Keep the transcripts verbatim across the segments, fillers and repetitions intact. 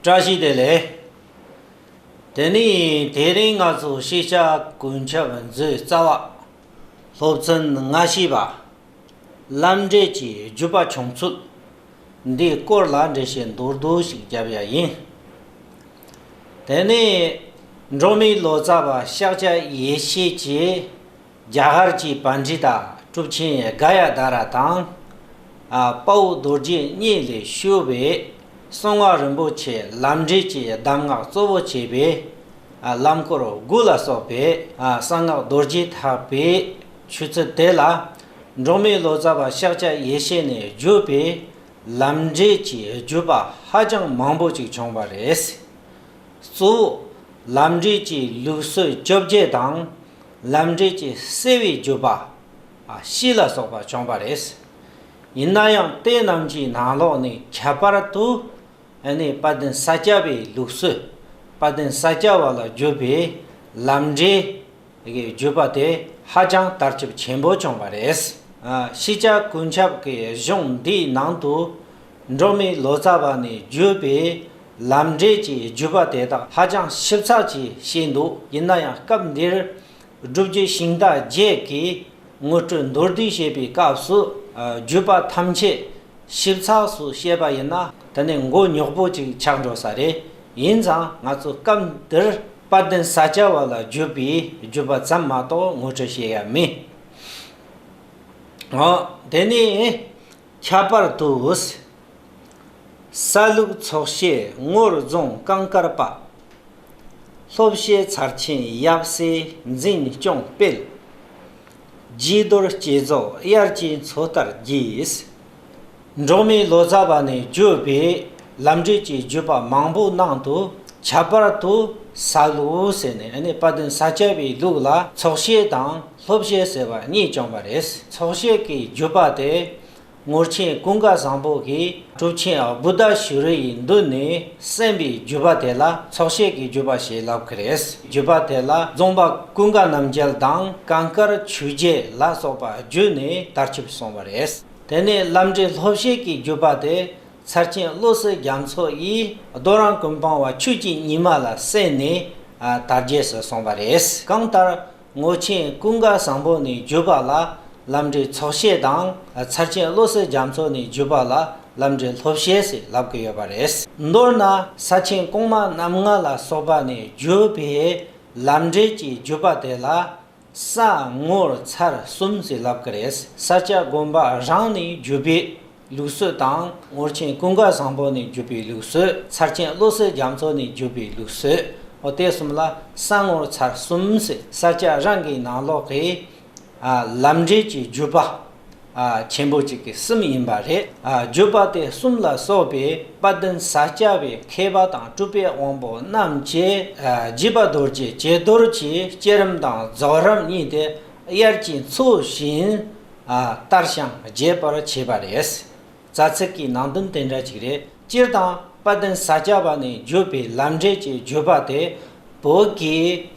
བཀྲ་ཤིས་བདེ་ལེགས། དེ་ནི་དེ་རིང་ང་ཚོ་ཤེས་བྱ་ཀུན་ཁྱབ་མཛོད་རྩ་བ་སློབ་ཚན་ལྔ་བཅུ་པ། ལམ་འབྲས་ཀྱི་བརྒྱུད་པ་བྱུང་ཚུལ་འདིའི་སྐོར་ལ་འགྲེལ་བཤད་མདོར་བསྡུས་ཤིག་བརྒྱབ་ཡ་ཡིན། དེ་ནས་འབྲོག་མི་ལོ་ཙཱ་བ་ཤཱཀྱ་ཡེ་ཤེས་ཀྱིས་རྒྱ་གར་གྱི་པཎྜི་ཏ་གྲུབ་ཆེན་ག་ཡ་དྷ་ར་དང་། ཨ། དཔའ་བོ་རྡོ་རྗེ་གཉིས་ལས་བྱུང་བའི་གསང་སྔགས་རིན་པོ་ཆེ་ལམ་འབྲས་ཀྱི་གདམས་ངག་གཙོ་བོ་བྱས་པའི། ཨ། ལམ་སྐོར་དགུ་ལ་སོགས་པའི། ཨ། གསང་སྔགས་རྡོ་རྗེ་ཐེག་པའི་ཆོས་ཚུལ་དེ་ལ། འབྲོག་མི་ལོ་ཙཱ་བ་ཤཱཀྱ་ཡེ་ཤེས་ནས་བརྒྱུད་པའི་ལམ་འབྲས་ཀྱི་བརྒྱུད་པ་ཧ་ཅང་མང་པོ་ཅིག་བྱུང་བ་རེད། གཙོ་བོ་ལམ་འབྲས་ཀྱི་ལུགས་སྲོལ་བཅོ་བརྒྱད་དང་། ལམ་འབྲས་ཀྱི་གསལ་བའི་བརྒྱུད་པ། ཨ། བཞི་ལ་སོགས་པ་བྱུང་བ་རེད། ཡིན་ན་ཡང་དེ་རྣམས་ཀྱི་ནང་ལོགས་ནས་ཁྱད་པར་དུ། ཨ་ནི་དཔལ་ལྡན་ས་སྐྱ་པའི་ལུགས་སྲོལ། དཔལ་ལྡན་ས་སྐྱ་བ་ལ་བརྒྱུད་པའི་ལམ་འབྲས་ཀྱི་བརྒྱུད་པ་དེ་ཧ་ཅང་དར་ཁྱབ་ཆེན་པོ་བྱུང་བ་རེད། ཨ། ཤེས་བྱ་ཀུན་ཁྱབ་ཀྱི་གཞུང་འདིའི་ནང་དུ། འབྲོག་མི་ལོ་ཙཱ་བ་ནས་བརྒྱུད་པའི་ལམ་འབྲས་ཀྱི་བརྒྱུད་པ་དེ་དག་ཧ་ཅང་ཞིབ་ཚགས་ཀྱིས་བཤད་འདུག་ཡིན་ན་ཡང་སྐབས་འདིར་སྒྲུབ་བརྒྱུད་ཤིང་རྟ་བརྒྱད་ཀྱི་ངོ་སྤྲོད་མདོར་བསྡུས་བྱེད་པའི་སྐབས་སུ། ཨ། བརྒྱུད་པ་ཐམས་ཅད་ཞིབ་ཚགས་སུ་བཤད་པ་ཡིན་ན། དེ་ནི་མགོ་རྙོག་པོ་ཅིག་ཆགས་འགྲོ་ས་རེད། ཡིན་ཙང་ང་ཚོ་སྐབས་འདིར་དཔལ་ལྡན་ས་སྐྱ་བ་ལ་བརྒྱུད་པའི་བརྒྱུད་པ་ཙམ་མ་གཏོགས་ངོ་སྤྲོད་བྱེད་ཡ་མེད། འོ། དེ་ནས་ཁྱད་པར་དུ། ས་ལུག་ཚོགས་བཤད་ངོར་རྫོང་ཀང་ཀར་པ། སློབ་བཤད་ཚར་ཆེན་ཡབ་སྲས་འཛིན་སྐྱོང་སྤེལ། རྗེས་ཟློས་བསྐྱེད་རྫོགས་དབྱར་གྱི་མཚོ་ལྟར་རྒྱས། འབྲོག་མི་ལོ་ཙཱ་བ་ནས་བརྒྱུད་པའི་ལམ་འབྲས་ཀྱི་བརྒྱུད་པ་མང་པོའི་ནང་དུ་ཁྱད་པར་དུ་ས་ལུག་ཟེར་ནས། ཨ་ནི་དཔལ་ལྡན་ས་སྐྱ་པའི་ལུགས་ལ་ཚོགས་བཤད་དང་སློབ་བཤད་ཟེར་བ་གཉིས་བྱུང་བ་རེད། ཚོགས་བཤད་ཀྱི་བརྒྱུད་པ་དེ། ངོར་ཆེན་ཀུན་དགའ་བཟང་པོ་གིས་གྲུབ་ཆེན་བུདྡྷ་ཤྭ་ར་ཡི་མདུན་ནས་གསན་པའི་བརྒྱུད་པ་དེ་ལ་ཚོགས་བཤད་ཀྱི་བརྒྱུད་པ་ཞེས་ལབ་ཀྱི་རེད། བརྒྱུད་པ་དེ་ལ་རྫོང་པ་ཀུན་དགའ་རྣམ་རྒྱལ་དང་ཀང་ཀར་ཆོས་རྒྱལ་ལ་སོགས་པ་བརྒྱུད་ནས་དར་ཁྱབ་སོང་བ་རེད། དེ་ནས་ལམ་འབྲས་སློབ་བཤད་ཀྱི་བརྒྱུད་པ་དེ་ཚར་ཆེན་བློ་གསལ་རྒྱ་མཚོ་ཡིས་རྡོ་རིང་ཀུན་སྤངས་པ་ཆོས་ཀྱི་ཉི་མ་ལ་གསན་ནས། ཨ། དར་རྒྱས་སུ་སོང་བ་རེད། གང་ལྟར། ངོར་ཆེན་ཀུན་དགའ་བཟང་པོ་ནས་བརྒྱུད་པ་ལ་ལམ་འབྲས་ཚོགས་བཤད་དང་། ཚར་ཆེན་བློ་གསལ་རྒྱ་མཚོ་ནས་བརྒྱུད་པ་ལ་ལམ་འབྲས་སློབ་བཤད་ཟེར་ལབ་ཀྱི་ཡོད་པ་རེད། མདོར་ན་ས་ཆེན་གོང་མ་རྣམ་ལྔ་ལ་སོགས་པ་ནས་བརྒྱུད་པའི་ལམ་འབྲས་ཀྱི་བརྒྱུད་པ་དེ་ལ་ས་ངོར་ཚར་གསུམ་ཟེར་ལབ་ཀྱི་རེད། ས་སྐྱ་དགོན་པ་རང་ནས་བརྒྱུད་པའི་ལུགས་སྲོལ་དང་། ངོར་ཆེན་ཀུན་དགའ་བཟང་པོ་ནས་བརྒྱུད་པའི་ལུགས་སྲོལ། ཚར་ཆེན་བློ་གསལ་རྒྱ་མཚོ་ནས་བརྒྱུད་པའི་ལུགས་སྲོལ། འོ། དེ་གསུམ་ལ་ས་ངོར་ཚར་གསུམ་ཟེར། ས་སྐྱ་རང་གི་ནང་ལོགས་ཀྱི། ཨ། ལམ་འབྲས་ཀྱི་བརྒྱུད་པ། ཨ། ཆེན་པོ་གཅིག་གི་གསུམ་ཡིན་པ་རེད། ཨ། བརྒྱུད་པ་དེ་གསུམ་ལ་སོགས་པའི་དཔལ་ལྡན་ས་སྐྱ་པའི་མཁས་པ་དང་གྲུབ་པའི་དབང་པོ་རྣམས་ཀྱིས། ཨ། རྗེ་དཔལ་རྡོ་རྗེ་ཀྱེ་རྡོར་གྱི་བསྐྱེད་རིམ་དང་རྫོགས་རིམ་གཉིས་དེ་དབྱར་གྱི་མཚོ་བཞིན། ཨ། དར་ཞིང་རྒྱས་པར་བྱས་པ་རེད། རྩ་ཚིག་གི་ནང་དོན་དེ་འདྲ་ཅིག་རེད། སྤྱིར་བཏང་དཔལ་ལྡན་ས་སྐྱ་པ་ནས་བརྒྱུད་པའི་ལམ་འབྲས་ཀྱི་བརྒྱུད་པ་དེ་བོད་ཀྱི་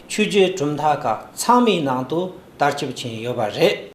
ཆོས་བརྒྱུད་གྲུབ་མཐའ་ཁག་ཚང་མའི་ནང་དུ་དར་ཁྱབ་ཕྱིན་ཡོད་པ་རེད།